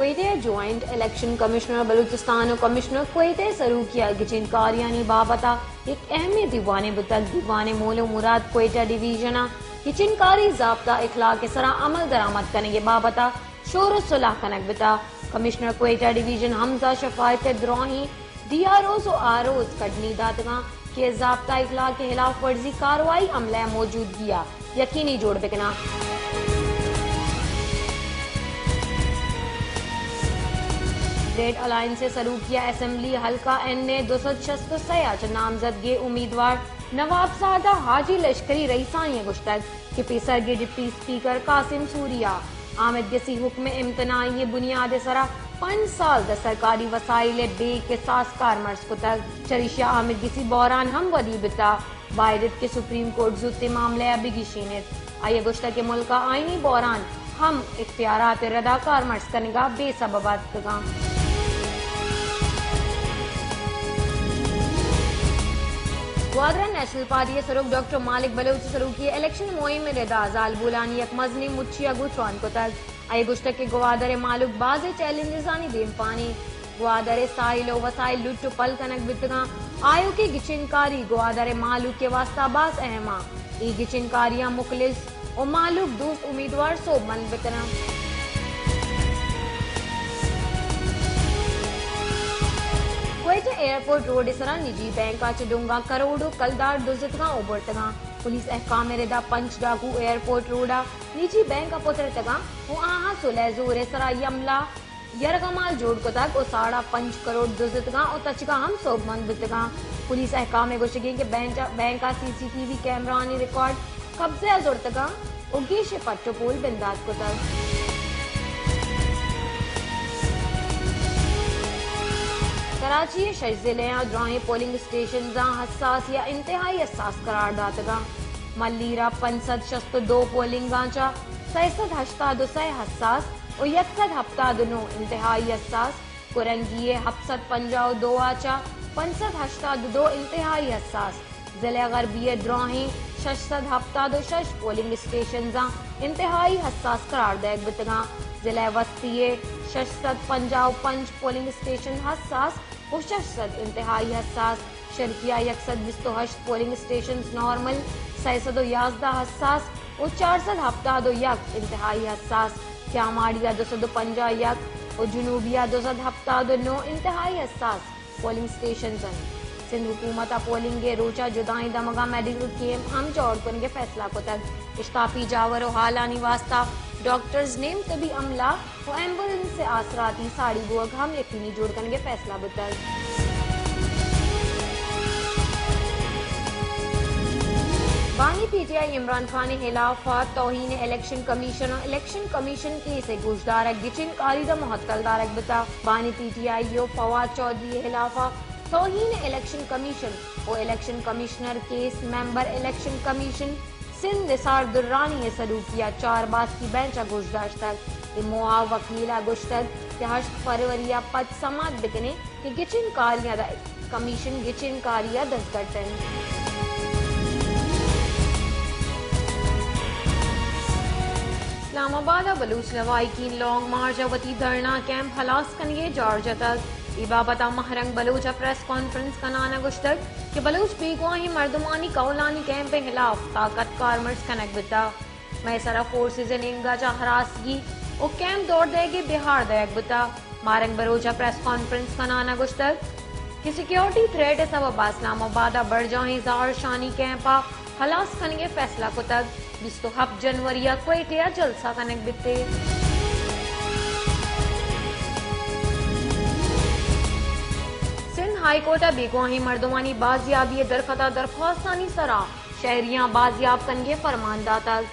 کوئٹہ ء joint election commissioner Balochistan و کمشنر کوئٹہ ء سروکی ء گچین کاریانی بابت ء یک اہمیں دیوانے بوتگ۔ دیوان ء مول و مراد کوئٹہ ڈویژن ء گچین کاری ضابطہ اخلاق ء سرا عمل درآمد کنگ ء بابت ء شور و صلاح کنگ بوتگ۔ کمشنر کوئٹہ ڈویژن حمزہ شفایت ء دراہیں ڈی آر اوز و آر اوز کڈنی داتگاں کہ ضابطہ اخلاق ء خلاف ورزی کاروائی عملہ ء موجودگی ء یقینی جوڑ بکناں۔ گریٹ الائنس ء سروکی ء اسمبلی حلقہ این اے دو سد شست و سئے ء چہ نامزدگیں امیدوار نوابزادہ حاجی لشکری رئیسانی ء گوشتگ کہ پیسرگیں ڈپٹی اسپیکر قاسم سوریا آمدگسی حکم امتناعی بنیاد سرا پنچ سال دہ سرکاری وسائل بے کساس کارمرز کتگ۔ چریشیا آمدگسی بحران ہم ودی بتا۔ باید ات کہ سپریم کورٹ زوت معاملہ بگیشینت۔ آئی گوشتگ کہ ملک آئینی بحران ہم اختیارات ردا کارمرز کنگا بے سبب آتکگاں۔ گوادر نیشنل پارٹی ء سروک ڈاکٹر مالک بلوچ ء سروکی ء الیکشن مہم ء ردا زالبولانی یک مزنیں مچی ء گوں چوان کتگ۔ آئی ء گوشتگ کہ گوادر ء مہلوک بازیں چیلنجزانی دیمپان انت۔ گوادر ء ساحل ء وسائل لٹ ء پل کنگ بیتگاں۔ آیوکیں گچین کاری گوادر ء مہلوک ء واستہ باز اہم آں۔ اے گچین کاریاں مخلص و مہلوک دوست امیدوار سوبمند بکناں۔ کوئٹہ ایئرپورٹ روڈ ء سرا نجی بینک ء چہ ڈونگا کروڑ و کلدار دزتگاں و برتگاں۔ پولیس احکام ء ردا پنچ ڈاکو ایئرپورٹ روڈ ء نجی بینک ء پترتگاں و آہاں سلہ زور ء سرا یملا یرغمال جوڑ کتگ و ساڑا پنچ کروڑ دزتگاں و تچگاں ہم سوبمند بوتگاں۔ پولیس احکام ء گوشگیں کہ بینک، بینک ء سی سی ٹی وی کیمرہانی ریکارڈ قبضہ ء زرتگاں و گیش ء پٹ و پول بندات کتگ۔ کراچی ء شش ضلع ء دراہیں پولنگ اسٹیشنزاں حساس یا انتہائی حساس قرار داتگاں۔ ملیر ء پنچ سد شست و دو پولنگاں چہ سئے سد ہشتاد و سئے حساس و یک سد ہپتاد و نو انتہائی حساس، کورنگی ء ہپت سد پنجاہ و دو ء چہ پنچ سد ہشتاد و دو انتہائی حساس، ضلع غربی ء دراہیں شش سد ہپتاد و شش پولنگ اسٹیشنزاں انتہائی حساس قرار دئیگ بوتگاں، ضلع وسطی ء شش سد پنجاہ و پنچ پولنگ اسٹیشن حساس و شش سد انتہائی حساس، شرقیہ یک سد بیست و ہشت پولنگ اسٹیشنز نارمل، سئے سد و یازدہ حساس و چار سد ہپتاد و یک انتہائی حساس، کیاماڑی ء دو سد و پنجاہ و یک و جنوبی ء دو سد ہپتاد و نو انتہائی حساس پولنگ اسٹیشنز انت۔ سندھ حکومت ء پولنگ ء روچ ء جدائیں دمگاں میڈیکل کیمپ ہم جوڑ کنگ ء فیصلہ کتگ۔ اشتاپی جاور و حالانی واستہ ڈاکٹرز، نیم طبی عملہ و ایمبولینس ء آسراتی ساڑی بوگ ہم یقینی جوڑ کنگ ء فیصلہ بوتگ۔ بانی پی ٹی آئی عمران خان ء خلاف ء توہین الیکشن کمیشن و الیکشن کمیشن کیس ء گوشدارگ گچین کاری دا معطل دارگ بوتگ۔ بانی پی ٹی آئی و فواد چوہدری ء خلاف ء توہین الیکشن کمیشن و election commissioner case member election commission Sindh Nisar Durrani ء سروکی ء چار باسکی بینچ ء گوشداشتگ۔ اے موہ ء وکیل ء گوشتگ کہ ہشت فروری ء پد سماعت بکنیں کہ گچین کاریاں دا کمیشن گچین کاری ء دزگٹ انت۔ اسلام آباد ء بلوچ لواحقین لانگ مارچ ء وتی دھرنا کیمپ ہلاس کنگ ء جار جتگ۔ اے بابت ء مہرنگ بلوچ ء پریس کانفرنس کنان ء گوشتگ کہ بلوچ بیگواہیں مردمانی کہولانی کیمپ ء ہلاف طاقت کارمرز کنگ بوتگ۔ مئے سرا فورسز ء نیمگا چہ ہراسگی و کیمپ دور دئیگ ء بیہار دئیگ بوتگ۔ مارنگ بلوچ ء پریس کانفرنس کنان ء گوشتگ کہ سیکیورٹی تھریٹ ء سبب ء اسلام آباد ء برجاہیں زہرشانی کیمپ ء ہلاس کنگ ء فیصلہ کتگ۔ بیست و ہپت جنوری ء کوئٹہ ء جلسہ کنگ بیت۔ سندھ ہائی کورٹ ء بیگواہیں مردمانی بازیابی ء درخت ء درخواستانی سرا شہریاں بازیاب کنگ ء فرمان داتگ۔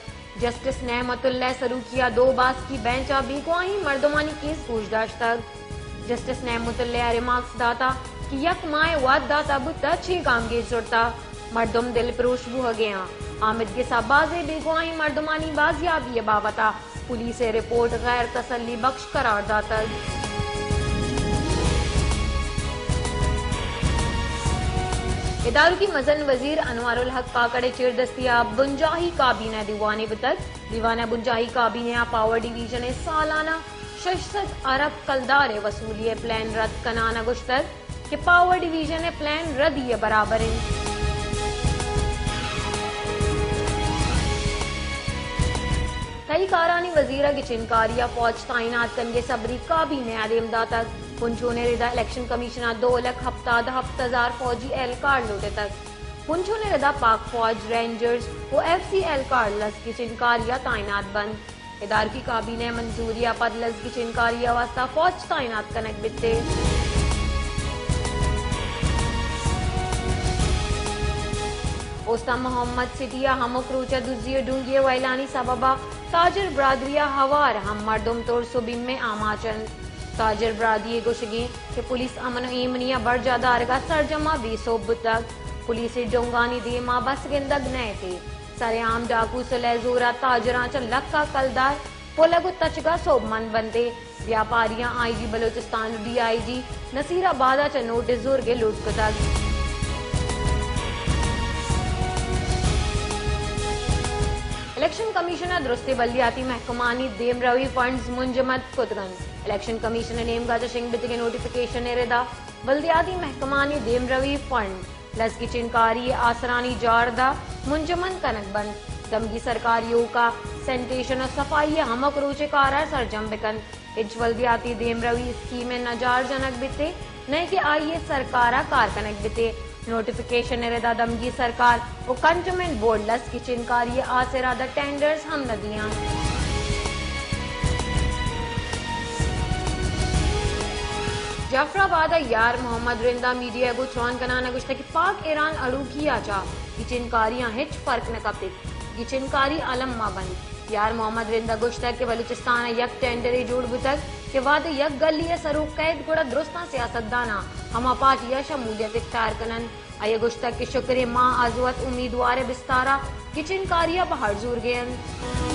جسٹس نعمت اللہ سروکی ء دو باسکی بینچ ء بیگواہیں مردمانی کیس گوش داشتگ۔ جسٹس نعمت اللہ ء ریمارکس داتا کہ یک ماہ ء وھد داتا بوتا، چے گامگیج زرتا؟ مردم دل پروش بوہگے آں۔ آمدگس ء بازیں بیگواہیں مردمانی بازیابی ء بابت ء پولیس ء رپورٹ غیر تسلی بخش قرار داتگ۔ ادارکی مزن وزیر انوار الحق کاکڑ ء چیردستی ء بنجاہی کابینہ دیوانے بوتگ۔ دیوان ء بنجاہی کابینہ ء پاور ڈویژن ء سالانہ شش سد ارب کلدار ءِ وصولی ءِ پلان رد کنان ءَ گوشتگ کہ پاور ڈویژن ءِ پلان ردی ءِ برابر انت۔ تہی کارانی وزیر ءَ گچینکاری ءَ فوج تعینات کنگ ءِ سبری کابینہ ءَ دیم داتگ۔ پنچون ءِ ردا الیکشن کمیشن ءَ دو لکھ ہپتاد ہپت ہزار فوجی اہلکار لوٹتگ۔ پنچون ءِ ردا پاک فوج، رینجرز و ایف سی اہلکار لس گچینکاری ءَ تعینات بنت۔ ادارکی کابینہ ءِ منظوری ءَ پد لس گچینکاری ءِ واستہ فوج تعینات کنگ بیت۔ اوستہ محمد سٹی ءَ ہمک روچ ءَ دزی ءُ ڈونگی ءِ ویلانی سبب ءَ تاجر برادری ءَ ہوار ہم مردم ترس ءُ بیم ءِ آماچ انت۔ تاجر برادری ءِ گوشگ انت کہ پولیس امن ءُ ایمنی ءِ برجاہ دارگ ءَ سرجم ءَ بے سوب بوتگ۔ پولیس ءِ ڈونگانی دیم ءَ بس گندگ نئیت۔ سر عام ڈاکو سلہ زور ءَ تاجراں چہ لکھ ءَ کلدار پلگ ءُ تچگ ءَ سوبمند بنت۔ بیاپاریاں آئی جی بلوچستان ءُ ڈی آئی جی نصیر آباد ءَ چہ نوٹس زورگ ءِ لوٹ کتگ۔ الیکشن کمیشن ءَ درستیں بلدیاتی محکمانی دیمروی فنڈز منجمد کتگ انت۔ الیکشن کمیشن ءِ نیمگ ءَ چہ شنگ بیتگیں نوٹیفکیشن ءِ ردا بلدیاتی محکمانی دیمروی فنڈ لس گچینکاری ءِ آسرانی جار ءَ منجمد کنگ بنت۔ دمگی سرکار یوک ءَ سینیٹیشن ءُ صفائی ءِ ہمک روچ ءِ کار ءَ سرجم بکنت۔ ہچ بلدیاتی دیمروی اسکیم ءِ نہ جار جنگ بیت ءُ نئے کہ آئی ءِ سرکار ءَ کار کنگ بیت۔ نوٹیفکیشن ءِ ردا دمگی سرکار ءُ کنٹونمنٹ بورڈ لس گچینکاری ءِ آسر ءَ داں ٹینڈرز ہم نہ دیاں۔ جعفر آباد ءَ یار محمد رند ءَ میڈیا ءَ گوں تران کنان ءَ گوشتگ کہ پاک ایران اڑوکی ءَ چہ گچینکاریاں ہچ فرق نہ کپیت، گچینکاری الم مہ بنت۔ یار محمد رند ءَ گوشتگ کہ بلوچستان ءَ یک ٹینڈرے جوڑ بوتگ کہ وہدے یک گلی ءِ سروک کئیت گڑا درستاں سیاستداناں ہما پارٹی ءَ شمولیت اختیار کن انت۔ آئی ءَ گوشتگ کہ شکریں ماہ ءَ زوت امیدوار ءِ بستار ءَ گچینکاری ءَ بہر زورگ ءَ انت۔